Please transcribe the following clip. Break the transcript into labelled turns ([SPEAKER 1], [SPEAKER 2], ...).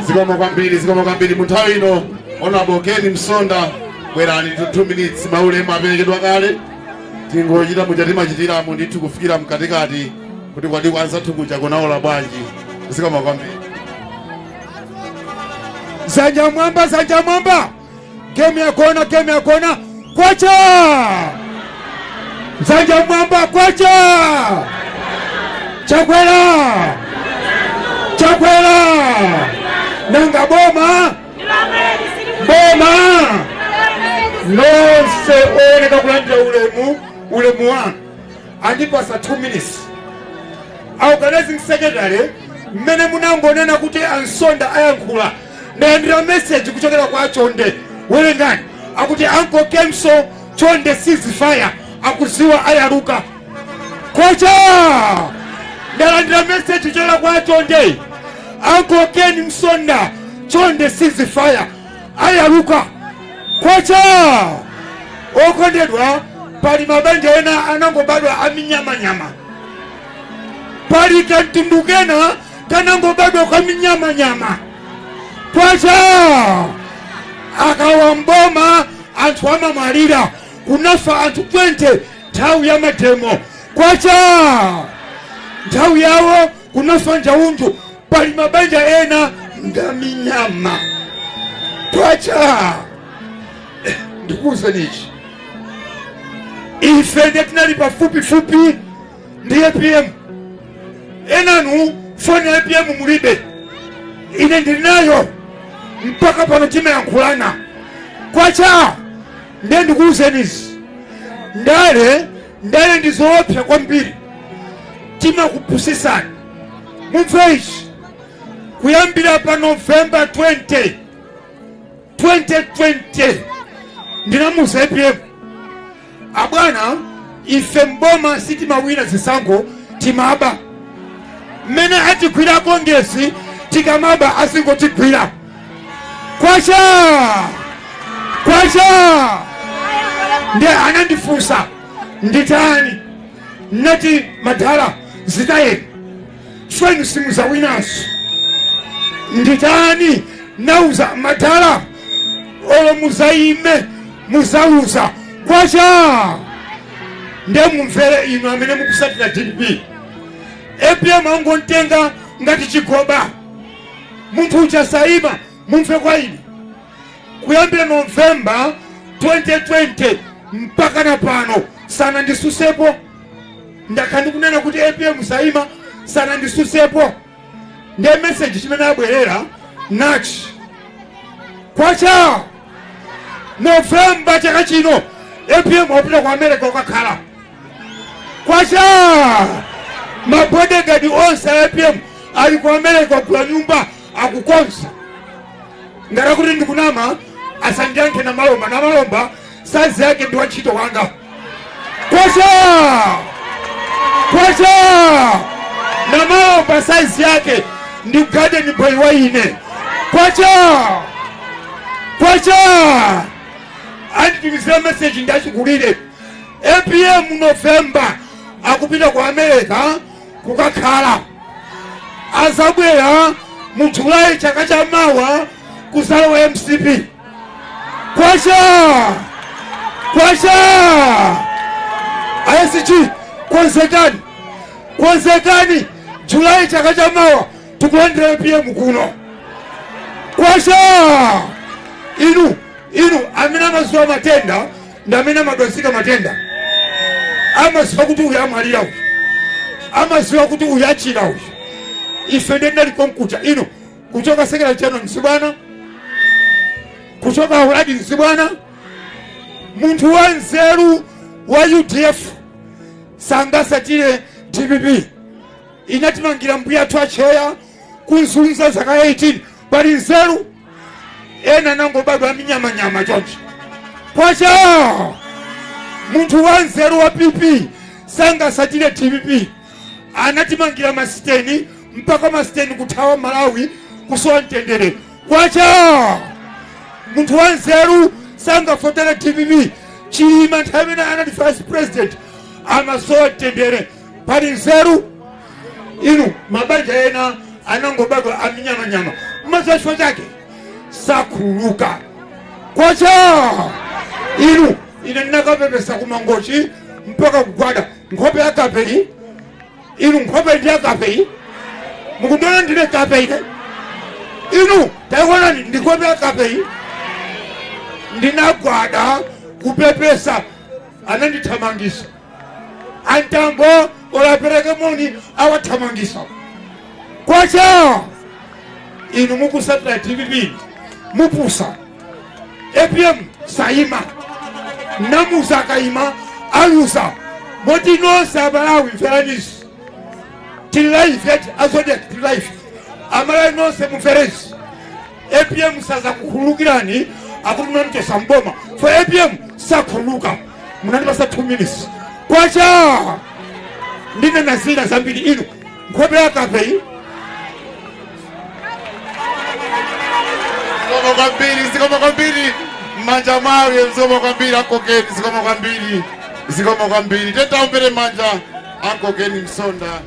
[SPEAKER 1] Zikomo kwambiri, zikomo kwambiri. Mu nthawi ino, Honorable Ken Msonda, bwerani 2 minutes. Maulemu aperekedwa kale, tingochita muja timachitiramo ndithu, kufikira mkatikati kuti kwadi kwanzathu kuja kunaola bwanji. Zikomo kwambiri.
[SPEAKER 2] Zanja mwamba, zanja mwamba! Game yakona, game yakona! Kwacha! Zanja mwamba! Kwacha! Chakwera, Chakwera! Nanga boma, boma nonse ooneka kulandira ulemu, ulemu wanu. Andipasa 2 minutes. Organizing secretary, mmene munangonena kuti Ansonda ayankhula, ndalandira message kuchokera kwa Chonde. Werengani, akuti, "Uncle Kemso, chonde ceasefire, akuziwa ayaluka." Kwacha! Ndalandira message kuchokera kwa Chonde, "Uncle Ken Msonda, chonde ceasefire, ayaluka." Kwacha! Okondedwa, pali mabanja ena anangobadwa aminyamanyama, pali kamtundu kena kanangobadwa kaminyamanyama. Kwacha! Akawamboma anthu amamwalira, kunafa anthu 20 nthawi ya mademo. Kwacha! Nthawi yawo kunafa njaunju. Pali mabanja ena ngaminyama. Kwacha! Ndikuwuzeni ichi, ife ndiye tinali pafupifupi ndi APM. Enanu foni ya APM mulibe, ine ndili nayo, mpaka pano timayankhulana. Kwacha! Ndiye ndikuwuzeni izi, ndale, ndale ndi zoopsa kwambiri, timakupusisani. Mumve ichi, kuyambira pa November 20 2020 ndinamuza APM, "Abwana, ife mboma sitimawina zisankho, timaba. Mmene atigwira Kongesi, tikamaba azingotigwira." Kwacha! Kwacha! Ndiye anandifunsa nditani, nati, "Madala, zitayeni, chifukwa simuzawinanso." Nditani? Nauza madala, olo muzayime muzaluza. Kwacha! Ndiye mumvere inu amene mukusatira DPP, APM angontenga ngati chigoba, munthu uja sayima. Mumve kwa ine, kuyambira Novemba 2020 mpaka na pano sanandisusepo. Ndakhala ndikunena kuti APM sayima, sanandisusepo. Ndiye message chimene abwerera nachi. Kwacha! Novemba chaka chino APM wapita ku America ukakhala. Kwacha! Mabodyguard onse a APM ali ku America, kugula nyumba, akukonza. Ngati kuti ndikunama, asandiyankhe na Malomba. Na Malomba size yake ndi wantchito wanga. Kwacha! Kwacha! Na Malomba size yake ndi garden boy wa ine. Kwacha! Kwacha! Anditumizira message ndachikulire, APM Novemba akupita ku America kukakhala, azabwera mu Julayi chaka cha mawa kuzalowa MCP. Kwacha! Kwacha! ISG, konzekani, konzekani, Julayi chaka cha mawa tikulandira APM kuno. Kwacha! Inu, inu amene amaziwa matenda ndi amene amadwazika matenda, amaziwa kuti uyu amwalira, uyu amaziwa kuti uyu achira uyu. Ife ndiye ndali konkuja inu, kuchoka secretary general mzibwana, kuchoka uladi mzibwana. Munthu wa nzeru wa UDF sangasatire DPP. Inatimangira mbuya athu acheya kunzunza zaka 18. Pali nzeru? Ena nangobadwa minyamanyama choncho. Kwacha! Munthu wa nzeru wa PP sangasatire DPP. Anatimangira masiteni mpaka masiteni kuthawa Malawi, kusowa mtendere. Kwacha! Munthu wa nzeru sangavotere DPP. Chilima nthawi imene anali vice president amasowa mtendere. Pali nzeru? Inu, mabanja ena Anangobadwa aminyamanyama, maza chifukwa chake sakhululuka. Kwacha! Inu, ine ndinakapepesa kumangochi mpaka kugwada. Nkhope ya kapei, inu, nkhope ndi ya kapei. Mukundiona ndine kapei ine? Inu taionani, ndi nkhope ya kapei. Ndinagwada kupepesa, anandithamangisa. Antambo olapereke moni, awathamangisa. Kwacha! Inu mukusatira DPP, mupusa. APM saima, namuza akaima alusa. Moti nonse Amalawi, mveranisi, tili live yati a Zodiak, tili live. Amalawi nonse mumverezi, APM saza kukhululukirani akuti munamchosa mboma for APM sakhululuka. Munandipasa 2 minutes. Kwacha! Ndinena zina zambiri. Inu, nkhope ya kapei.
[SPEAKER 1] Zikomo kwambiri, zikomo kwambiri, m'manja mwawe. Zikomo kwambiri, Uncle Ken, zikomo kwambiri, zikomo kwambiri. Tetaombere manja Uncle Ken Msonda.